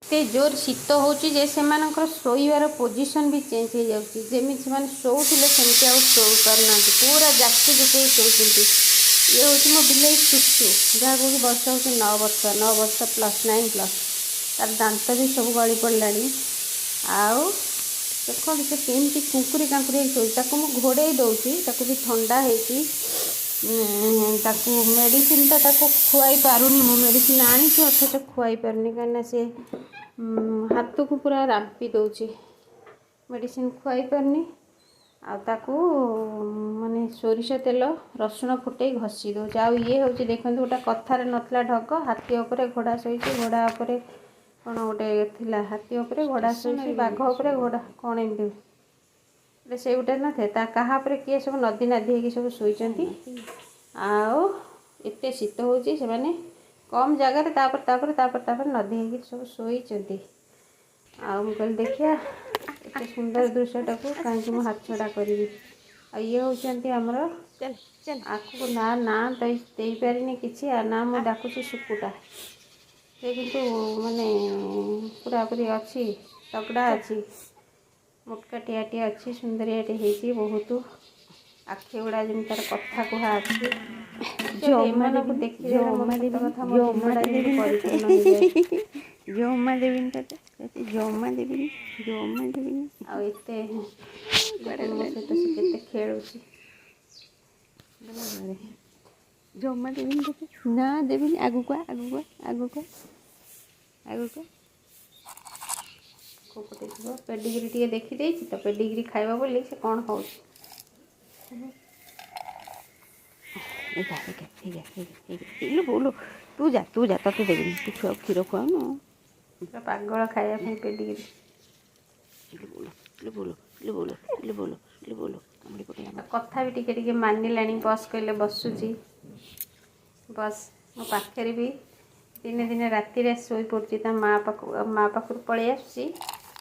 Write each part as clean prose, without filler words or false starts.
ଏତେ ଜୋର ଶୀତ ହେଉଛି ଯେ ସେମାନଙ୍କର ଶୋଇବାର ପୋଜିସନ୍ ବି ଚେଞ୍ଜ ହେଇଯାଉଛି। ଯେମିତି ସେମାନେ ଶୋଉଥିଲେ, ସେମିତି ଆଉ ଶୋଇପାରୁନାହାନ୍ତି। ପୁରା ଜାକି ଜୁକି ହେଇ ଶୋଉଛନ୍ତି। ଇଏ ହେଉଛି ମୋ ବିଲେଇ ସୁସୁ, ଯାହାକୁ କି ବର୍ଷ ହେଉଛି 9 ବର୍ଷ, 9 ବର୍ଷ ପ୍ଲସ୍, 9 ପ୍ଲସ୍। ତାର ଦାନ୍ତ ବି ସବୁ ଗଳି ପଡ଼ିଲାଣି। ଆଉ ଦେଖନ୍ତୁ, ସେ କେମିତି କୁଙ୍କୁରି କାଙ୍କୁରି ହେଇ ଶୋଉଛି। ତାକୁ ମୁଁ ଘୋଡ଼େଇ ଦେଉଛି। ତାକୁ ବି ଥଣ୍ଡା ହେଇଛି। ତାକୁ ମେଡ଼ିସିନ ତ ତାକୁ ଖୁଆଇ ପାରୁନି। ମୁଁ ମେଡ଼ିସିନ ଆଣିଛି, ଅଥଚ ଖୁଆଇ ପାରୁନି, କାହିଁକିନା ସେ ହାତକୁ ପୁରା ରାମ୍ପି ଦେଉଛି। ମେଡ଼ିସିନ ଖୁଆଇ ପାରୁନି। ଆଉ ତାକୁ ମାନେ ସୋରିଷ ତେଲ, ରସୁଣ ଫୁଟେଇ ଘଷି ଦେଉଛି। ଆଉ ଇଏ ହେଉଛି, ଦେଖନ୍ତୁ, ଗୋଟେ କଥାରେ ନଥିଲା ଢଗ, ହାତୀ ଉପରେ ଘୋଡ଼ା ଶୋଇଛି, ଘୋଡ଼ା ଉପରେ କ'ଣ ଗୋଟେ ଥିଲା, ହାତୀ ଉପରେ ଘୋଡ଼ା ଶୋଇଛି, ବାଘ ଉପରେ ଘୋଡ଼ା, କ'ଣ ଏମିତି ଗୋଟେ ସେଇ ଗୋଟେ ନଥାଏ। ତା କାହା ଉପରେ କିଏ ସବୁ ନଦୀ ନାଦି ହେଇକି ସବୁ ଶୋଇଛନ୍ତି। ଆଉ ଏତେ ଶୀତ ହେଉଛି, ସେମାନେ କମ୍ ଜାଗାରେ ତାପରେ ତାପରେ ତାପରେ ତାପରେ ନଦୀ ହେଇକି ସବୁ ଶୋଇଛନ୍ତି। ଆଉ ମୁଁ କହିଲି, ଦେଖିବା, ଏତେ ସୁନ୍ଦର ଦୃଶ୍ୟଟାକୁ କାହିଁକି ମୁଁ ହାତ ଛଡ଼ା କରିବି? ଆଉ ଇଏ ହେଉଛନ୍ତି ଆମର ଚାଲ ଚାଲ। ଆକୁ ନା ନାଁ ଦେଇପାରିନି କିଛି। ଆଉ ନା ମୁଁ ଡାକୁଛି ଶୁକୁଟା। ସେ କିନ୍ତୁ ମାନେ ପୁରାପୁରି ଅଛି, ତଗଡ଼ା ଅଛି, ମୋଟକାଟିଆଟିଏ ଅଛି, ସୁନ୍ଦରିଆଟେ ହେଇଛି ବହୁତ। ଆଖି ଗୁଡ଼ା ଯେମିତି ତାର କଥା କୁହା ଆଖି। ଆକ୍ଚୁଆଲି ଜମା ଏମାନଙ୍କୁ ଦେବିନି। ଦେଖିଦେଲେ ମୋର ଜମା ସତ ଦେବିନି। କଥା, ମୋ ଜମା ଦିନଟା ଯେମିତି ଦେବିନି। ପରିପୂର୍ଣ୍ଣ ହେଇଯାଏ। ଜମା ଦେବିନି ତତେ, ତତେ ଜମା ଦେବିନି, ଜମା ଦେବିନି। ଆଉ ଏତେ କୁଆଡ଼େ ଦେଖନ୍ତୁ, ମୋ ଗଲା? ସହିତ ସେ କେତେ ଖେଳୁଛି। ଗଲା ଘରେ। ଜମା ଦେବିନି ତତେ, ନା ଦେବିନି। ଆଗକୁ ଆ, ଆଗକୁ ଆ, ଆଗକୁ ଆ, ଆଗକୁ ଆ। କୋଉ ପଟେ ଯିବ? ପେଡ଼ିଗ୍ରୀ ଟିକେ ଦେଖିଦେଇଛି ତ, ପେଡ଼ିଗ୍ରୀ ଖାଇବ ବୋଲି ସେ କ'ଣ ହେଉଛି। ଏଇଟା, ଏଇଟା, ଏଇଟା, ଏଇଟା, ଏଇଟା। ଇଲୋ ବୋଉଲୋ, ତୁ ଯା, ତୁ ଯା, ତତେ ଦେବିନି। ତୁ ଛୁଆକୁ କ୍ଷୀର ଖୁଆଉନୁ। ପୁରା ପାଗଳ ଖାଇବା ପାଇଁ ପେଡ଼ିଗ୍ରୀ। ଇଲୋ ବୋଉଲୋ, ଇଲୋ ବୋଉଲୋ, ଇଲୋ ବୋଉଲୋ, ଇଲୋ ବୋଉଲୋ, ଇଲୋ ବୋଉଲୋ, କାମୁଡ଼ି ପକେଇଲା ଆଉ ମତେ। କଥା ବି ଟିକେ ଟିକେ ମାନିଲାଣି। ବସ୍ କହିଲେ ବସୁଛି, ବସ୍। ମୋ ପାଖରେ ବି ଦିନେ ଦିନେ ରାତିରେ ଶୋଇପଡ଼ୁଛି। ତା ମା ପାଖକୁ, ମା ପାଖରୁ ପଳେଇ ଆସୁଛି,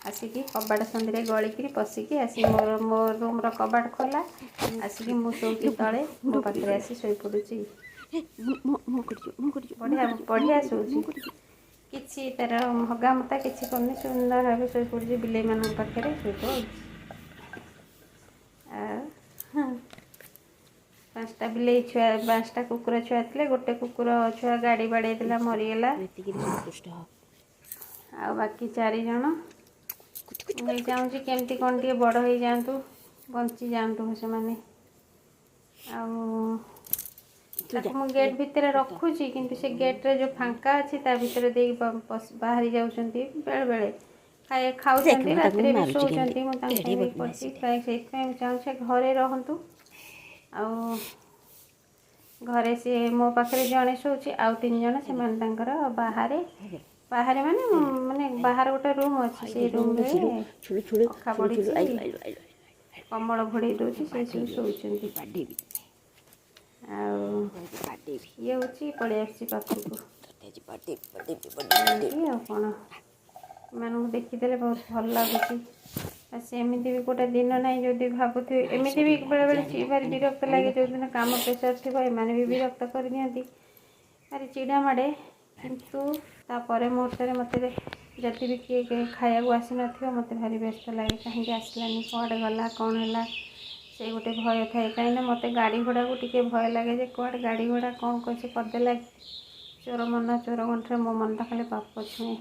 ଆସିକି କବାଟ ସନ୍ଧିରେ ଗଳିକିରି ପଶିକି ଆସି ମୋର ମୋ ରୁମ୍ର କବାଟ ଖୋଲା, ଆସିକି ମୁଁ ଶୋଉଛି ତଳେ, ମୋ ପାଖରେ ଆସି ଶୋଇପଡ଼ୁଛି। ମୁଁ କରିଛୁ, ମୁଁ କରିଛୁ। ବଢ଼ିଆ ବଢ଼ିଆ ଶୋଉଛି। କିଛି ତାର ହଗାମତା କିଛି କରୁନି, ସୁନ୍ଦର ଭାବେ ଶୋଇପଡ଼ୁଛି। ବିଲେଇମାନଙ୍କ ପାଖରେ ଶୋଇପଡ଼ୁଛି। ଆଉ ପାଞ୍ଚଟା ବିଲେଇ ଛୁଆ, ପାଞ୍ଚଟା କୁକୁର ଛୁଆ ଥିଲେ। ଗୋଟେ କୁକୁର ଛୁଆ ଗାଡ଼ି ବାଡ଼େଇ ଦେଲା, ମରିଗଲା। ଏତିକିରେ ସନ୍ତୁଷ୍ଟ ହ। ଆଉ ବାକି ଚାରି ଜଣ, ମୁଁ ଏଇ ଚାହୁଁଛି କେମିତି କ'ଣ ଟିକେ ବଡ଼ ହେଇଯାଆନ୍ତୁ, ବଞ୍ଚି ଯାଆନ୍ତୁ ସେମାନେ। ଆଉ ତୁ ଯା। ତାକୁ ମୁଁ ଗେଟ୍ ଭିତରେ ରଖୁଛି, କିନ୍ତୁ ସେ ଗେଟ୍ରେ ଯେଉଁ ଫାଙ୍କା ଅଛି, ତା ଭିତରେ ଦେଇକି ବାହାରି ଯାଉଛନ୍ତି। ବେଳେବେଳେ ଦେଖ ଖାଉଛନ୍ତି, ମୁଁ ତାକୁ ରାତିରେ ବି ମାରୁଛି କେମିତି, ଶୋଉଛନ୍ତି। ମୁଁ ତାଙ୍କ କେଡ଼େ ପାଇଁ ବି କରୁଛି। ବଦମାସିଟା। ପ୍ରାୟ ସେଇଥିପାଇଁ ମୁଁ ଚାହୁଁଛି ଘରେ ରହନ୍ତୁ। ଆଉ ଘରେ ସିଏ ମୋ ପାଖରେ ଜଣେ ଶୋଉଛି, ଆଉ ତିନି ଜଣ ସେମାନେ ତାଙ୍କର ବାହାରେ। ବାହାରେ ମାନେ ମାନେ ବାହାରେ ଗୋଟେ ରୁମ୍ ଅଛି, ସେଇ ରୁମ୍ରେ ଛୁଳୁ ଛୁଳୁ ଅଖା ଛୁଳୁ ଛୁଳୁ। ପଡ଼ିଛି, ଆଇଲୁ, ଆଇଲୁ, ଆଇଲୁ। କମଳ ଘୋଡ଼େଇ ଦେଉଛି, ସେ ସବୁ ବାଡ଼େଇବି, ଶୋଉଛନ୍ତି। ବାଡ଼େଇବି। ଆଉ ବାଡ଼େଇବି। ଇଏ ହେଉଛି ପଳେଇ ଆସିଛି ପାଖକୁ। ତତେ ଆଜି ବାଡ଼େଇବି, ବାଡ଼େଇବି, ବାଡ଼େଇବି। ଏମିତି ଆଉ କ'ଣ, ଏମାନଙ୍କୁ ଦେଖିଦେଲେ ବହୁତ ଭଲ ଲାଗୁଛି। ଆଉ ସେମିତି ବି ଗୋଟେ ଦିନ ନାହିଁ, ଯଦି ଭାବୁଥିବେ, ଏମିତି ବି ସରିଗଲା। ଆଜି ବେଳେବେଳେ ଆଣିବା, ଭାରି ଆଣିବା, ବିରକ୍ତ ଲାଗେ। ଆଣିବା। ଯେଉଁଦିନ କାମ ପ୍ରେସର ଥିବ, ଏମାନେ ବି ବିରକ୍ତ କରିଦିଅନ୍ତି, ଭାରି ଚିଡ଼ା ମାଡ଼େ। କିନ୍ତୁ ତାପରେ ମୁହୂର୍ତ୍ତରେ ମୋତେ ଯଦି ବି କିଏ କେହି ଖାଇବାକୁ ଆସିନଥିବ, ମୋତେ ଭାରି ବ୍ୟସ୍ତ ଲାଗେ। କାହିଁକି ଆସିଲାନି, କୁଆଡ଼େ ଗଲା, କ'ଣ ହେଲା, ସେଇ ଗୋଟେ ଭୟ ଥାଏ। କାହିଁକିନା ମୋତେ ଗାଡ଼ି ଘୋଡ଼ାକୁ ଟିକେ ଭୟ ଲାଗେ ଯେ କୁଆଡ଼େ ଗାଡ଼ି ଘୋଡ଼ା କ'ଣ କିଛି କରିଦେଲା କି। ଚୋର ମନ ଚୋର ଗଣ୍ଠିରେ, ମୋ ମନଟା ଖାଲି ପାପ ଛୁଏଁ।